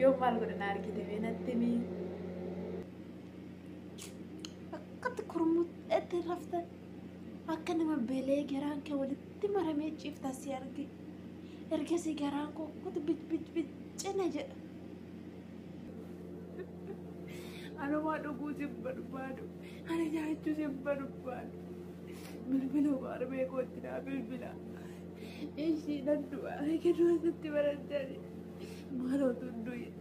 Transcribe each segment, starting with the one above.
Yoo maal godha na argite mee natti himi. Akkatti kurmuutti rafta. Akka nama beelee garaan kee walitti maramee ciifta si arge. Ergasii garaan koo kutu bij bij bij cina jedha. Anumaa dhuguu sin barbaadu. Ani nyaachuu sin barbaadu. Bilbila harmee kootti naa bilbila. Ishii nan du'a. Egaa asitti barattani. Maal otoo hin du'in.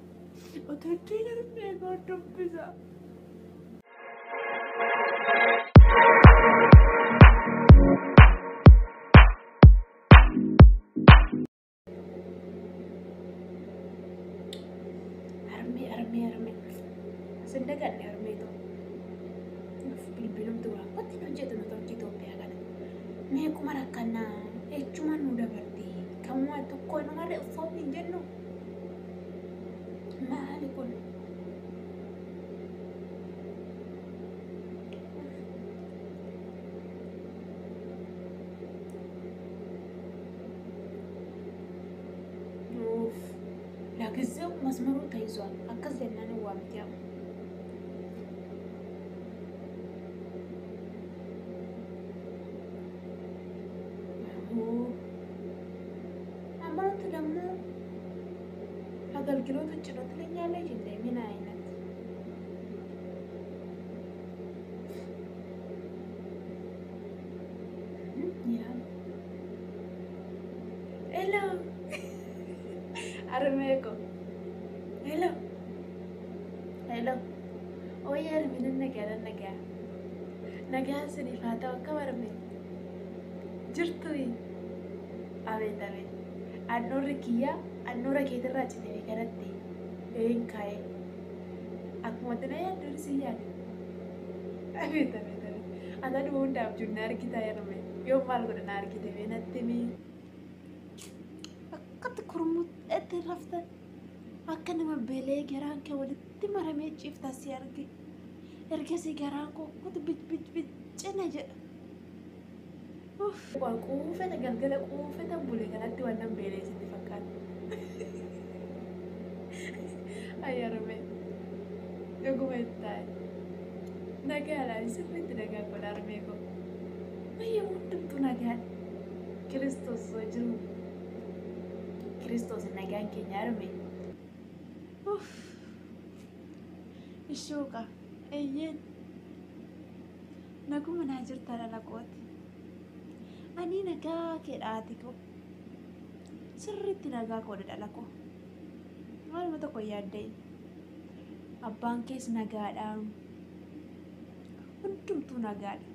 Otoo hin du'in harmee koo dubbisa. Harmee harmee harmee. Sin dagadhe harmee too. Bilbilumtu waa akkatti hin hojjetu nuti hojii Itoophiyaa kana. Meequma rakkannaa echuma nu dabarti. Kamuma tokko numarra uffoofni hin jennu. Maali kun? Uff. ለጊዜው መስመሩ ተይዟል። Akkas jennaan hin waamti amma. አማኑት ደግሞ አገልግሎት ውጭ ነው ትለኛለች እንዴ? ምን አይነት ሄሎ አርሜኮ ሄሎ ሄሎ ኦየ አርሚንን nagaa nagaa nagaa isiniif haa ta'u akkam arme jirtu abeet abeet handhuurri kiyyaa handhuura keetirraa citee kanatti een kaa'e akkuma tina yaadduun si yaade abeet abeet abeet ata dhuma hundaaf jiru na argita yarme yoo maal godha na argite mee natti himi. Akkatti kurmuutti rafta. Akka nama beelee garaan kee walitti maramee ciifta si arge. Ergasii garaan koo kutu bij bij bij cina jedha. Quufeta galgala quufeta bule kanatti waan nan beelee sitti fakkaata. Ayyarame dhuguma itti taa'e. Nagaadha sirriitti nagaa godha harmee koo. Ayya hundumtuu nagaadha. Kiristoos osoo jiru. Kiristoos nagaan keenya harmee. Ishooqa eeyyeen naguma naa jirta dhala kooti. Ani nagaa keedhaati koo. Sirriitti nagaa koodha dhala koo. Maaluma tokko yaadda'in. Abbaan kees nagaadha. Hundumtuu nagaadha.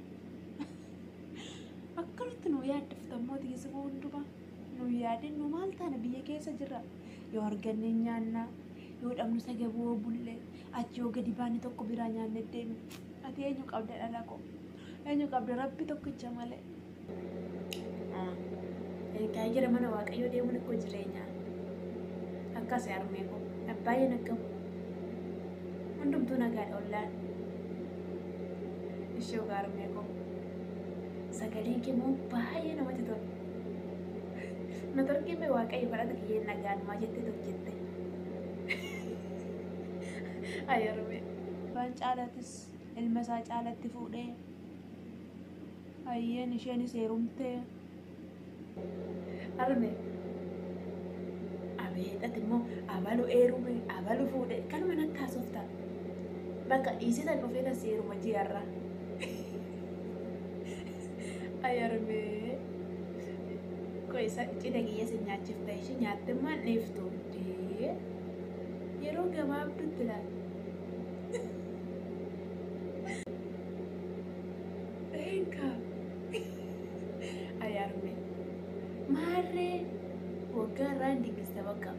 Akkanatti nu yaaddafta immoo saba hundumaa. Nu yaadin nu maal taana biyya keessa jirra. Yoo arganne nyaanna. Yoo dhabnu sagaboo bulle. Achi yoo gadi baane tokko biraa nyaanne deemne. Ati eenyu qabda dhala koo? Eenyu qabda rabbi tokkicha malee. Egaa jira mana waaqayyoo deemuun akkoo jireenya. Akkas harmee koo. Baay'een akkam. Hundumtuu nagaadha ollaan. Ishee harmee koo. Sagaleen kee immoo baay'ee namatti tola. Na torgime waaqayyo kadhata kiyyeen nagaan maa jettee hojjette. Ayyarme. Abbaan caalatis ilma isaa caalatti fuudhee ayyeen isheenis heerumtee. Harme. Abeet ati immoo abalu heerume abalu fuudhe kanuma natti haasofta. Bakka dhiisitan dhufee tas heeruma ji'arra. Ayyarme. Qoisa cidha kiyya si nyaachifta ishee nyaatte maal dhiiftu? Yeroo gabaabduutti laata. Eenka. Ayyarme. Maarree waggaa irraa hin dinqista bakka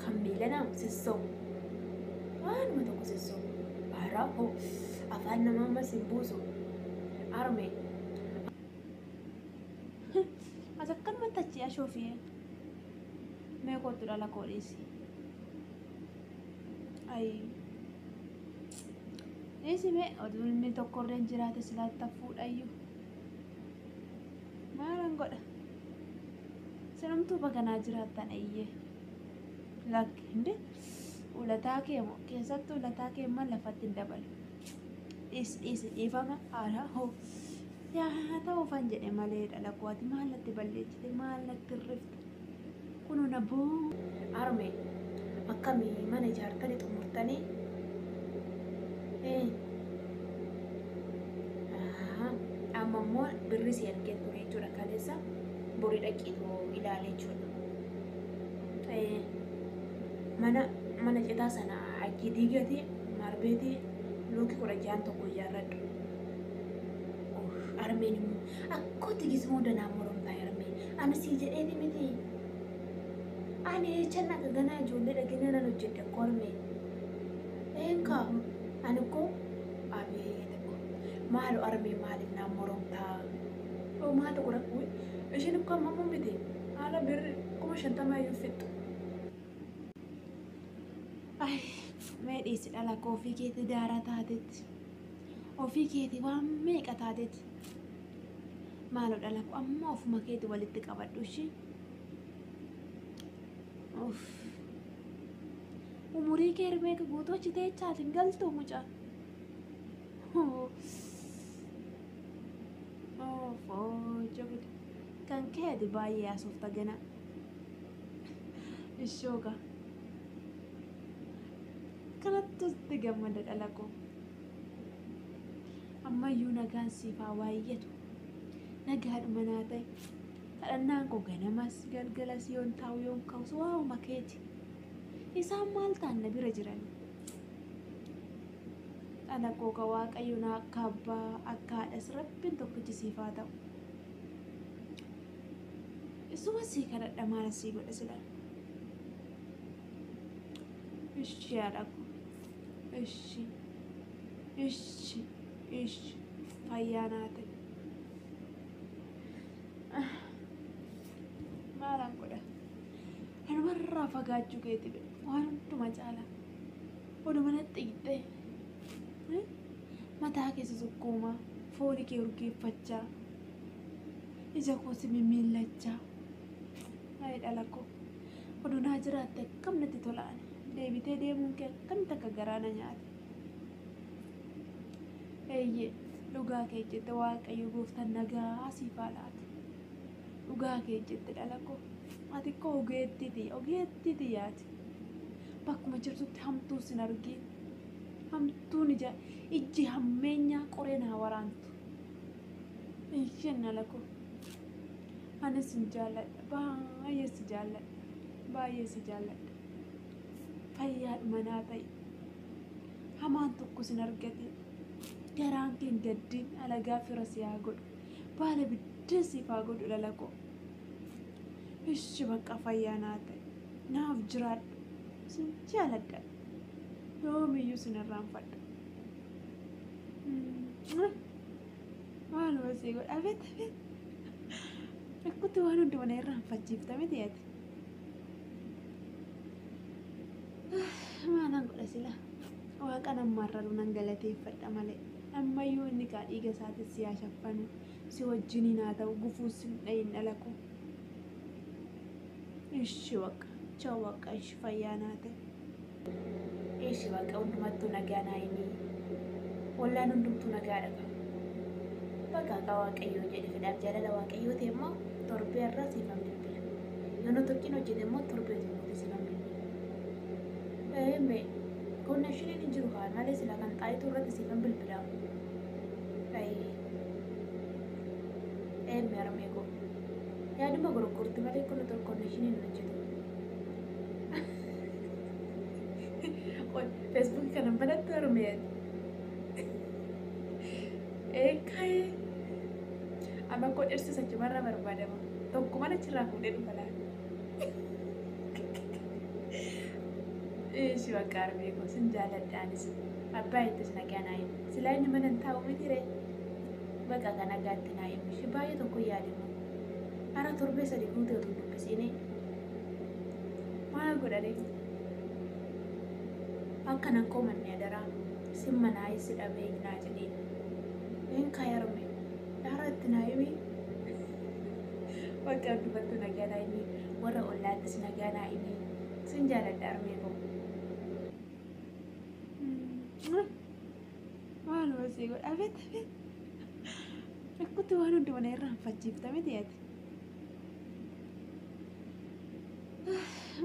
kan miila nama sissoobu. Waanuma tokko sissoobu. Haaraa hoo afaan namaa ammas hin buusu. Harmee. As akkanumatti achi ashoofie. Mee kottu dhala koo dhiisi. Ayi. Dhiisi mee oduu ilmi tokkorra hin jiraate silaatti fuudhayyuu. Maalan godha? Sinumtuu baganaa jiraattan eeyyee. Lakki hinde Ulataa kee moo keessattuu ulataa kee immoo lafatti hin dabalu. Dhiisi dhiisi dhiifama haadha hoo. Yaa haa ta'uufan jedhe malee dhala koo ati maal natti balleessite maal natti hirrifte kunoo na boo. Harmee akkamii mana ijaartanii xumurtanii? Ee. Amma immoo birri si ergee ture jechuudha kaleessa borii dhaqiitu ilaale jechuudha. Mana mana citaa sana achi diigati maarbeetii luukii 16n tokko ijaarradhu. Harmeen immoo akkootti gismoo danaa moromtaa harmee ani sii jedheeti miti. Ani jechan akka ganaa ijoollee dhagina nan hojjedha kormee. Eenkaa ani koo abeet maalo armee maaliif naan moromtaa? Homaa tokko rakkoo isheen akka ammoo miti haala birri 50,000 iyyuu fixxu. Ay mee dhiisi dhala koo ofii keetii daaraa taatetti ofii keetii waan meeqa taatetti maaloo dhala koo amma ofuma keetii walitti qabadhu ishii. Uff. Umurii kee meeqa guutuu achi teechaati hin galtu mucaa. Kan kee ati baay'ee haasofta gana. Ishooga. Kanattu sitti gammada dhala koo. Ammayyuu nagaan siif haa baay'atu. Nagaadhuma naa ta'e. Kadhannaan koo ganamas galgalas yoon taa'u yoon ka'us waa'uma keeti. Isaan maal ta'an na bira jiran. Dhala koo ka Waaqayyo na akka abbaa akka haadhas rabbiin tokkichi siif haa ta'u. Isuma sii kadhadha maal sii godha sila. Ishi haadha koo. Ishi. Ishi. Ishi. Fayyaa naa ta'e. Maalaan godha. Anumarraa fagaachuu keeti waan hunduma caala. Oduma natti hiixxee mataa keessa sukkuumaa foolii kee urgeeffachaa ija koo si mimmiillachaa Ayi dhala koo oduu naa jiraatte akkam natti tola ani deebitee deemuun kee akkamitti akka garaa na nyaate. Eeyyee dhugaa kee jette Waaqayyo gooftaan nagaa siif haa laatu. Dhugaa kee jette dhala koo ati koo ogeettiiti ogeettiiti yaati. Bakkuma jirtutti hamtuu sin argiin. Hamtuun ija ijji hammeenyaa qoreen haa waraantu. Eeyyeen dhala koo. Anis sin jaalladha baay'ee si jaalladha baay'ee si jaalladha. Fayyaadhuma naa ta'i. Hamaan tokko sin argatin. Garaan kee hin gaddin alagaa fira si haa godhu. Baala biddeen siif haa godhu dhala koo. Ishi bakka fayyaa naa ta'i. Naaf jiraadhu. Sin jaaladha. Yoomiyyuu sin irraanfadhu. Maaluma sii godha abeet abeet. Akkutti waan hunduma na irraanfachiifta miti ati. Maalan godha sila. Waaqa nammaarraru nan galateeffadha malee. Ammayyuu inni kaa dhiiga isaatiin si haa shaffanu. Si wajjiniin haa ta'u gufuu sin dhayin dhala koo. Ishi waqa. Chao waqa ishi fayyaa naa ta'e. Ishi waqa hundumattuu nagaa naa himii. Ollaan hundumtuu nagaadha qaba. Bakka akka Waaqayyoo jedhe fedhaaf jaalala Waaqayyoo ta'e immoo torbee irraa siifan bilbila. Yoo na tokkiin hojjete immoo torbee tokkotti siifan bilbila. Eemme konneeshiniin hin jiru haa malee sila kan xaayituu irratti siifan bilbila. Eemme harmee koo. Yaaduma gurgurti malee kun konneeshiniin hin hojjetu. Feesbuukii kana banattu harmee. Eekkaayee amma koo dhirsi achumarra barbaadama. Tokko mana achirraa fuudhee dhufa laata. Ishi bakka harmee koo sin jaaladha anis. Abbaa ittis nagaa naa himi. Silaa inni mana hin taa'u miti ree. Bakka kan nagaatti naa himi. Ishi baay'ee tokko yaadima. Hara torbee sadi guutee utuu dubbisiini. Maal godhanii? Akka nan komanne adaraa. Sin manaa si dhabee naa jedhee. Hin kaayarme. Dhaara itti naa himi. Bakka dubartuu nagaa naa himi. Warra ollaattis nagaa naa himi. Sin jaaladha harmee koo. si godha. Abeet abeet. Akkutti waan hundumaa na irraanfachiifta miti ati.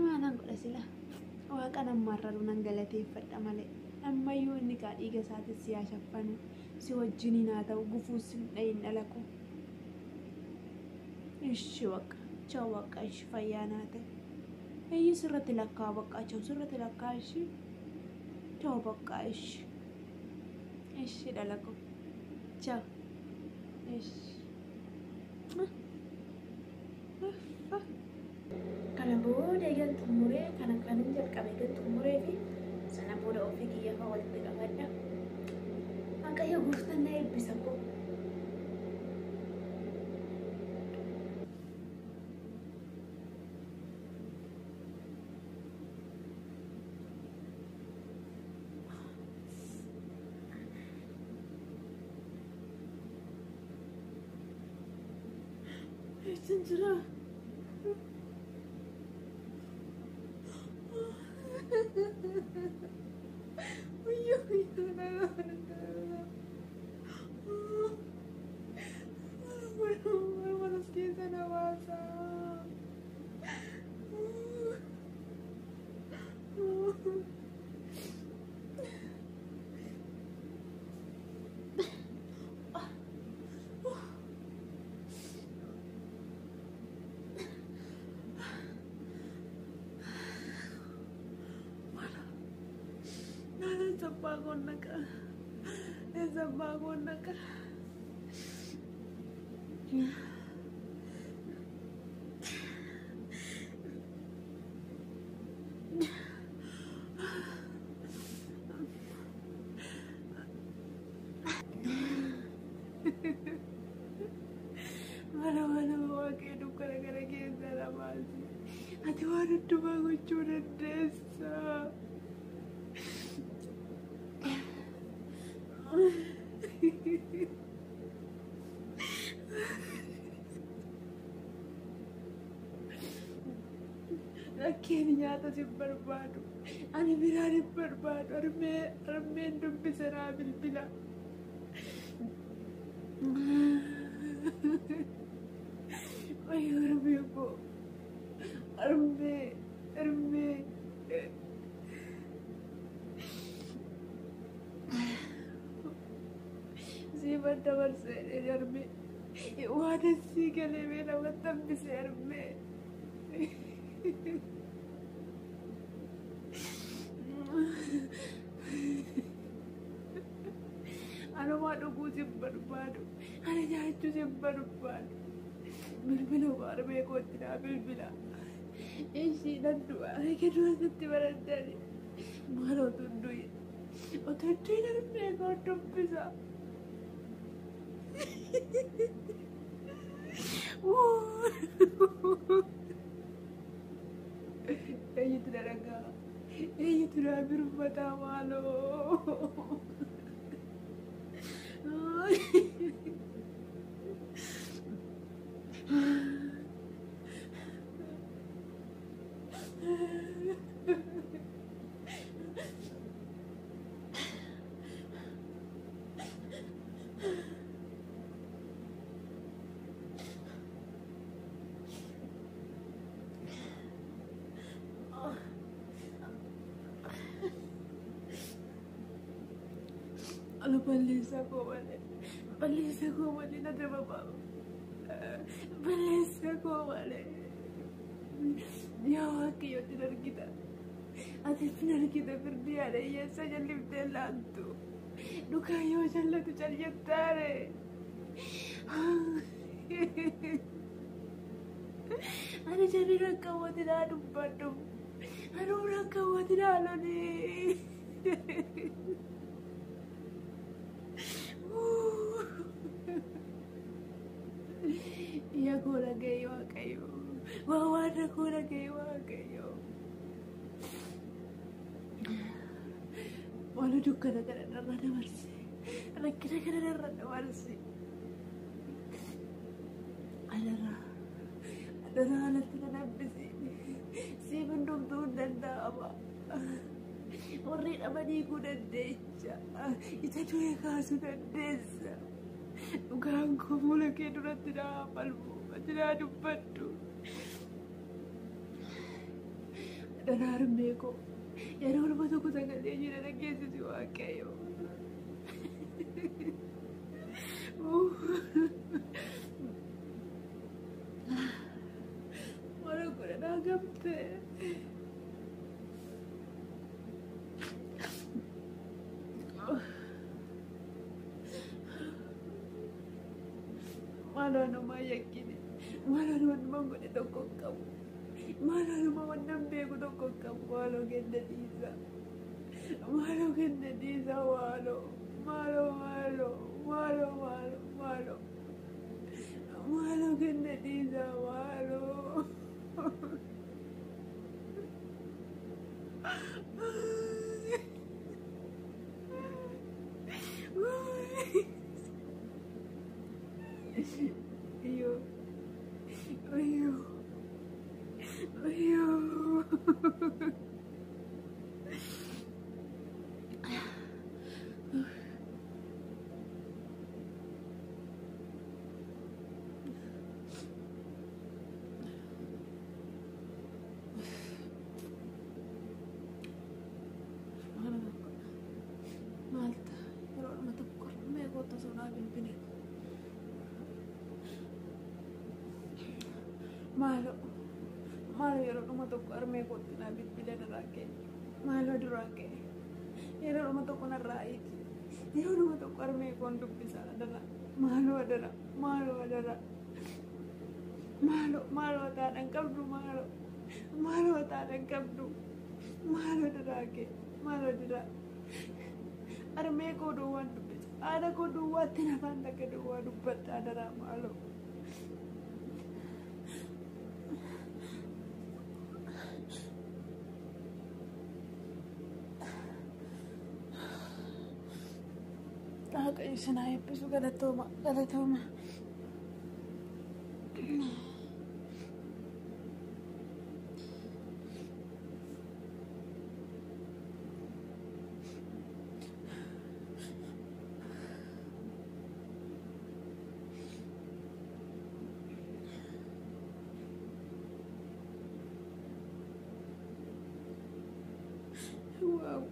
Maalan godha sila. Waaqa nammaarra nan galateeffadha malee. Ammayyuu inni kaa dhiiga isaatis si haa shaffanu. Si wajjiniin haa ta'u gufuu si hin dhayin dhala koo. Ishi waqa. Chaw waqa ishi fayyaa naa ta'e. Eeyyi sirratti lakkaa baqqaa chaw sirratti lakkaa ishi. Chaw baqqaa ishi. Ishi dhala koo. Chaw. Ishi. Kana booda eegan xumuree kana kanin jalqabe eegan xumuree fi sana booda ofii kiyya fa'aa walitti qabadha. Waaqayyo gooftaan na eebbisa koo. Eessan jira? Ati waan hundumaa gochuu dandeessa. Rakkeen nyaata si barbaadu. Ani biraan hin barbaadu. Harmeen dubbisa naa bilbila. Ayyo harmee koo. Harmee harmee. Siifan dabarsee harmee. Waan asii galee mee namatti hambise harmee. Anumaa dhuguu sin barbaadu. Ani nyaachuu sin barbaadu. Bilbila harmee kootti naa bilbila. Ishii nan du'a. Kennu asitti baraddani. Maal otoo hin du'in. Otoo hin du'in harmee koo dubbisa. Eenyutu na dhagaa? Eenyutu na birmataa maaloo? Ano balleessaa koo malee, balleessaa koo malee na dababa. Balleessaa koo malee. Yaa Waaqayyo ati argita. Ati argita firdii haadha hiyyeessaa jalliftee laattu. Dhugaa yoo jallatu cal-jettaare. Ani jabina qaawwati naa dubbadhu. Ani humna qaawwati naa loli. Yaa koo dhaga'i Waaqayyo. Waa waan koo dhaga'i Waaqayyo. Waan dukkana kana narra dabarse. Rakkina kana narra dabarse. Adaraa. Adaraa alatti na hambisi. Siif hundumtuu hin danda'ama. Warri dhabanii hiikuu dandeecha. Isa du'e kaasuu dandeessa. Dhugaan koo fuula kee duratti naa falmu. Ati naa dubbadhu. Dhala harmee koo yeroo olma tokko sagalee jira dhageessisi Waaqayyo. Mana godhanaa gamtee. Maaloo anumaa yakkine. Maaloo anumaa godhe tokko hin qabu. Maaloo anumaa wannan beeku tokko hin qabu. Maaloo kenna dhiisaa. Maaloo kenna dhiisaa maaloo. Maaloo maaloo maaloo maaloo maaloo. Maaloo kenna dhiisaa maaloo. Ayyoo. Ayyoo. Ayyoo. Maal ta'a yeroo dhuma tokko harmee kootu osoo naa bilbile. Maaloo maaloo yeroo dhuma tokko harmee kootti naa bilbile narraa ka'e. Maaloo duraa ka'e. Yeroo dhuma tokko narraa hiiki. Yeroo dhuma tokko harmee koon dubbisa adara. Maaloo adara. Maaloo adara. Maaloo maaloo taadhaan qabdu maaloo. Maaloo taadhaan qabdu. Maaloo duraa ka'e. Maaloo duraa. Harmee koo duwwaan dubbisa. Haadha koo duwwaatti nafaan takka duwwaa dubbadha adaraa maaloo. Waaqayyo isin haa eebbisu galatooma galatooma. Wow.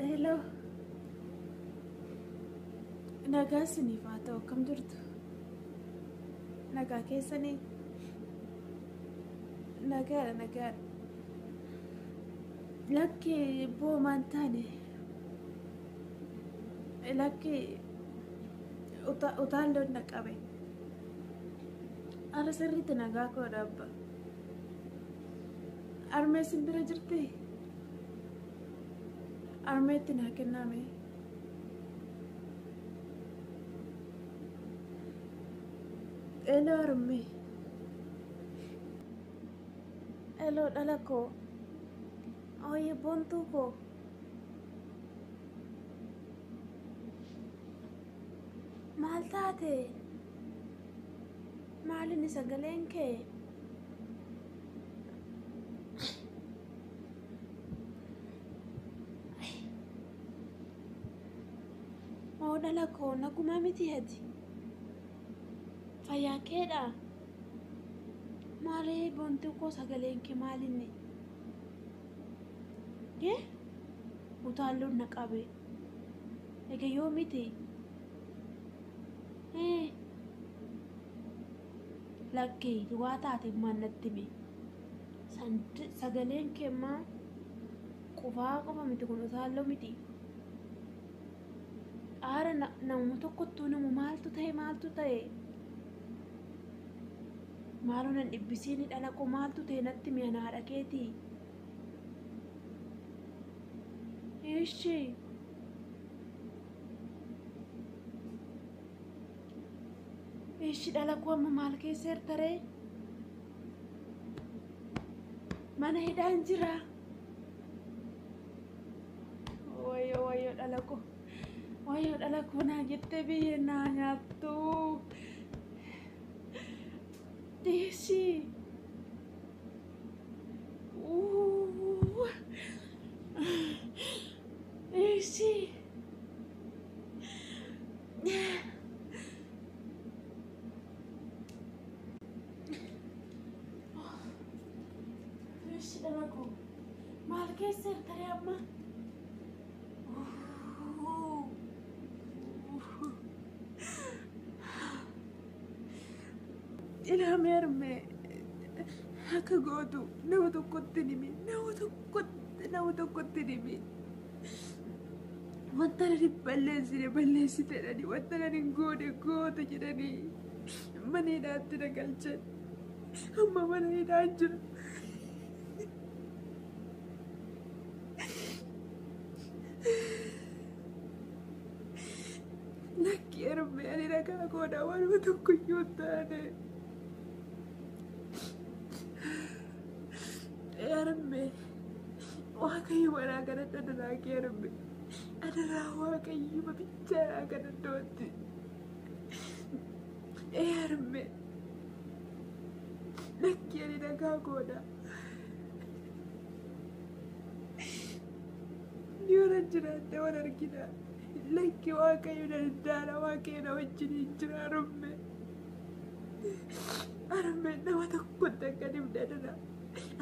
Hello. Nagaa isiniif haa ta'u akkam jirtu? Nagaa keessanii? Nagaadha nagaadha. Lakki boomaan taane. Lakki utaalloon na qabe. Ara sirriitti nagaa koo dhaabba. Harmee isin bira jirtii? Harmeetti naa kenname. Hello harmee. Hello dhala koo. Ooyye boontuu koo. Maal taate? Maalinni sagaleen kee? Oo dhala koo nagumaa miti ati? Fayyaa keedhaa? Maalee boontuu koo sagaleen kee maalinni? Yee? Utaalloon na qabe. Egaa yoo miti? Lakki waa taate maal natti himi? Sagaleen kee maa qufaa qofa miti kun utaalloo miti. Aara namuma tokkottuu namu maaltu ta'e maaltu ta'e? Maaloo nan dhibbisiini dhala koo maaltu ta'e natti himi ana haadha keetii? Ishi. Ishi dhala koo amma maal keessa jirta ree? Mana hidhaan jira. dhala koo. Wayyoo dhala koo naa jettee biyya naa nyaattu. Dhiisi. Dhiisi. Dhiisi dhala koo. Maal keessa jirta ree amma? Ilaamee harmee akka gootu nama tokkotti himi, nama tokkotti himi. Wanta ani balleessine balleessite jedhanii, wanta ani hin goone goota jedhanii mana hidhaatti na galchan. Amma mana hidhaan jira. Lakki harmee, ani ragaa goona, waanuma tokko iyyuu hin taane. Harmee, Waaqayyo manaa kanatti adaraa kee harmee. Adaraa Waaqayyo bichaa kana iddootti. Ee harmee, lakki ani nagaa goona. Yoona jiraadhe waan argina. Lakki, Waaqayyo danda'aadha, Waaqayyo na wajjin hin jira harmee. Harmee, nama tokkotti akka himne adaraa.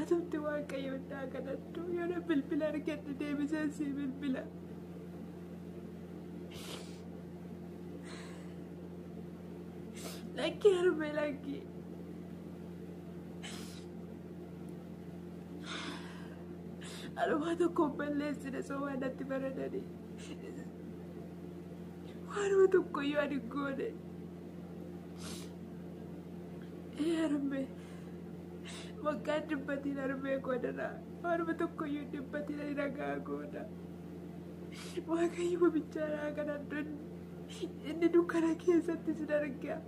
Atumti Waaqayyo naa kadhadhu. Yoona bilbila argadhe deebisee sii bilbila. Lakki harmee, lakki. Anumaa tokko hin balleessine, sobaan natti baratanii. Waanuma tokko iyyuu ani hin goone. Ee harmee. Waggaan dhibbatiin harmee godhana. Waanuma tokko iyyuu dhibbatiin ani nagaa goona. Waaqayyo bichaa kadhadhu. Inni dukkana keessatti sin arga.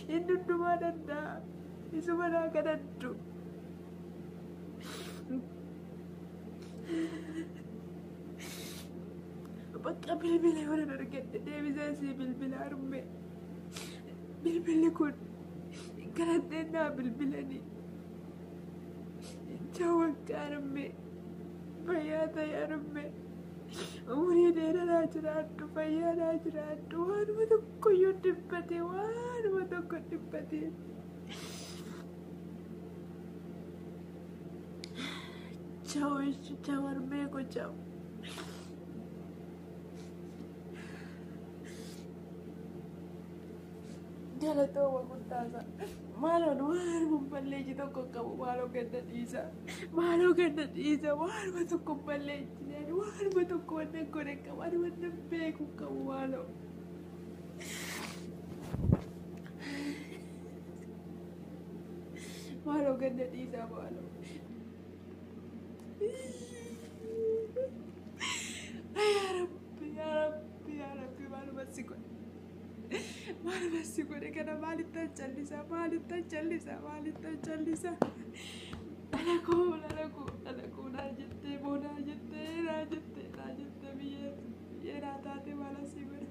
Inni hundumaa danda'a. Isuma naa kadhadhu. Bakka bilbila yoo nan argadhe deebisee sii bilbila harmee. Bilbilli kun kadhadheen naa bilbilanii. Jawwakka harmee. Fayyaa ta'e harmee. Umurii dheeraa naa jiraadhu, fayyaa naa jiraadhu. Waanuma tokko iyyuu dhibbate, waanuma tokko dhibbate. Ciao, ciao harmee koo, ciao. Galatooma guddaasaa. Maaloon waanuma balleessi tokko hin qabu, maaloo ganda dhiisa. Maaloo ganda dhiisa, waanuma tokko hin balleessine, ani waanuma tokko wannan godhe hin qabu, ani wannan beeku hin qabu maaloo. Maaloo ganda dhiisaa maaloo. Yaa Rabbi, yaa Rabbi, yaa Rabbi, maaluma si godhe. Maaluma si godhe kana? Maalittan callisa, maalittan callisa, maalittan callisa? Dhala koo, dhala koo, dhala koo naa jettee moo naa jettee, naa jettee, naa jettee biyyee biyyee naa taate, maala si godhe?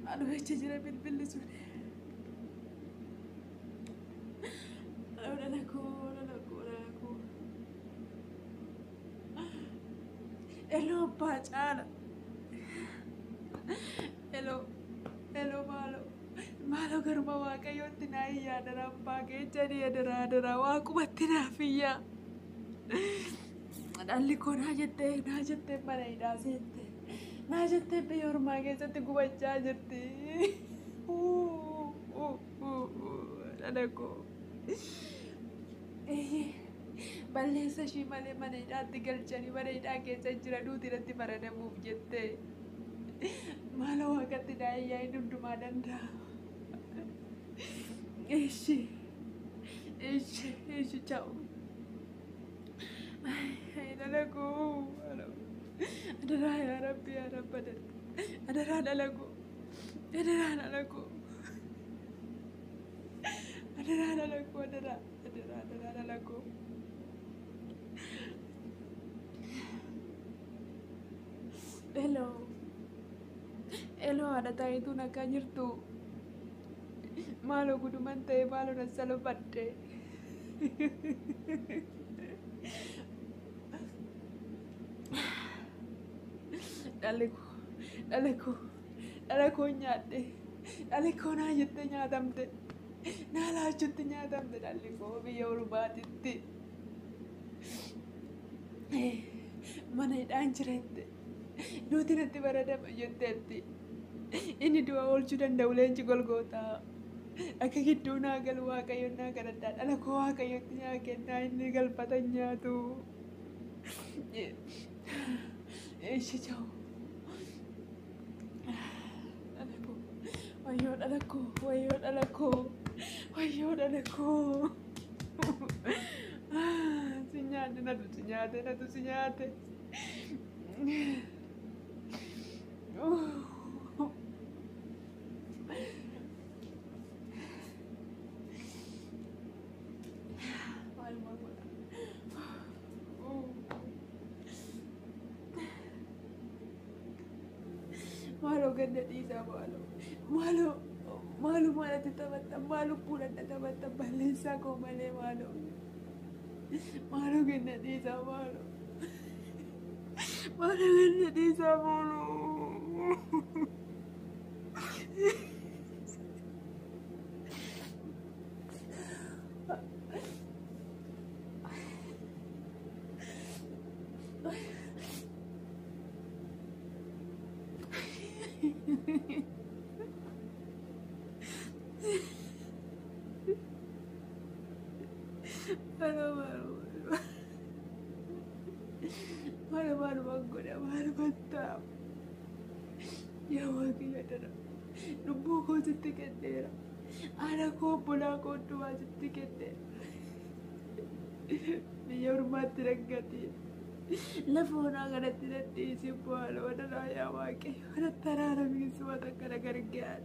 Maaluma jecha jira bilbilli sun. Dhala koo, dhala koo, dhala koo. Hello, abbaa caala. Hello, hello, maaloo. Maaloo garuma Waaqayyootti naa iyyaa, adaraa abbaa keechanii, adaraa, adaraa waaqumatti naaf iyyaa. Dhalli koo naa jettee, naa jettee mana hidhaa seente. Naa jettee biyya ormaa keessatti gubachaa jirti. Dhala koo. Balleessa ishii malee mana hidhaatti galchanii mana hidhaa keessa jira duuti irratti faradamuuf jettee. Maaloo waaqatti naa iyyaa, inni hundumaa danda'a. Ishi, ishi, ishi, ciao. Dhala koo, adaraa yaa Rabbi, yaa Rabbi, adaraa dhala koo, adaraa dhala koo, adaraa dhala koo, adaraa, adaraa, adaraa dhala koo. Hello. Hello, haadha taayituu nagaa jirtu. Maaloo guduman ta'e maaloo na salphadhe. Dhalli koo dhala koo dhala koo nyaadhe dhalli koo naa jettee nyaatamte naa laachutti nyaatamte dhalli koo biyya ormaatitti. Mana hidhaan jirette duuti natti baradama jetteetti. Inni du'a oolchuu danda'u leenci golgootaa. Akka gidduu naa galu waaqayyoon naa kadhadhaa dhala koo waaqayyotti naa kennaa inni galfata hin nyaatu. Ishi chao. Dhala koo wayyoo dhala koo wayyoo dhala koo wayyoo dhala koo. Si nyaate natu si nyaate natu si nyaate. Maaluma godha. Maaloo ganda dhiisaa maaloo maaloo maaloo maalatti taphattan maaloo fuudhadha taphattan balleessaa koo malee maaloo maaloo ganda dhiisaa maaloo maaloo ganda dhiisaa maaloo. Maaloo maaloo maaloo maaloo godha maaloo ta'a. Yaa waaqayyo dhala lubbuu koo sitti kenneera. Haadha koo obbolaa koo hundumaa sitti kenneera. Biyya ormaatti dhangatiin. Lafa onaa kanatti dadhiisi maaloo dhala yaa waaqayyo kanatti araaramiin suma takka na gargaara.